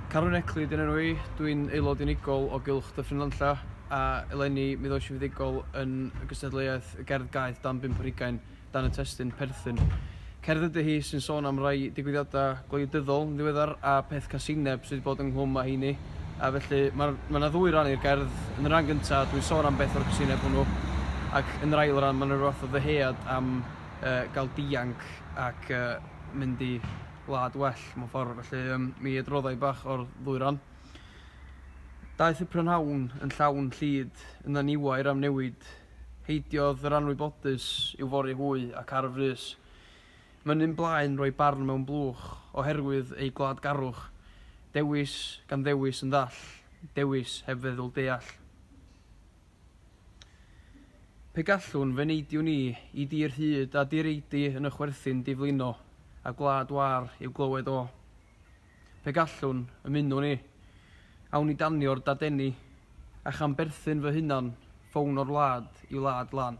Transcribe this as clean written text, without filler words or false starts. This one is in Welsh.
Carwyn Eclid 'di'n enw i, dwi'n aelod unigol o Gylch Dyffryn Nantlle a eleni mi ddois i fuddugol yn y gystadleuaeth y gerdd gaeth dan bump ar hugain dan y testun Perthyn. Cerdd ydy hi sy'n sôn am rai digwyddiadau gwleidyddol yn ddiweddar a peth casineb sydd wedi bod ynghlwm â heini a felly mae ma' 'na ddwy ran i'r gerdd. Yn y rhan gyntaf dwi'n sôn am beth o'r casineb hwnnw ac yn yr ail ran mae 'na ryw fath o ddyhead am uh, gael dianc ac uh, mynd i wlad well mewn ffordd, felly um, mi adroddai bach o'r ddwy ran. Daeth y prynhawn yn llawn llid, yn aniwair am newid. Heidiodd yr anwybodus i'w fory hwy ac ar frys. Mynnu'n blaen roi barn mewn blwch oherwydd eu gwladgarwch. Dewis gan ddewis yn ddall, dewis heb feddwl deall. Pe gallwn, fe neidiwn i i dir hud a direidi yn y chwerthin diflino, a gwlad wâr i'w glywed o. Pe gallwn, ymunwn i. Awn i danio'r dadeni, a chan berthyn fy hunan, ffown o'r wlad i wlad lan.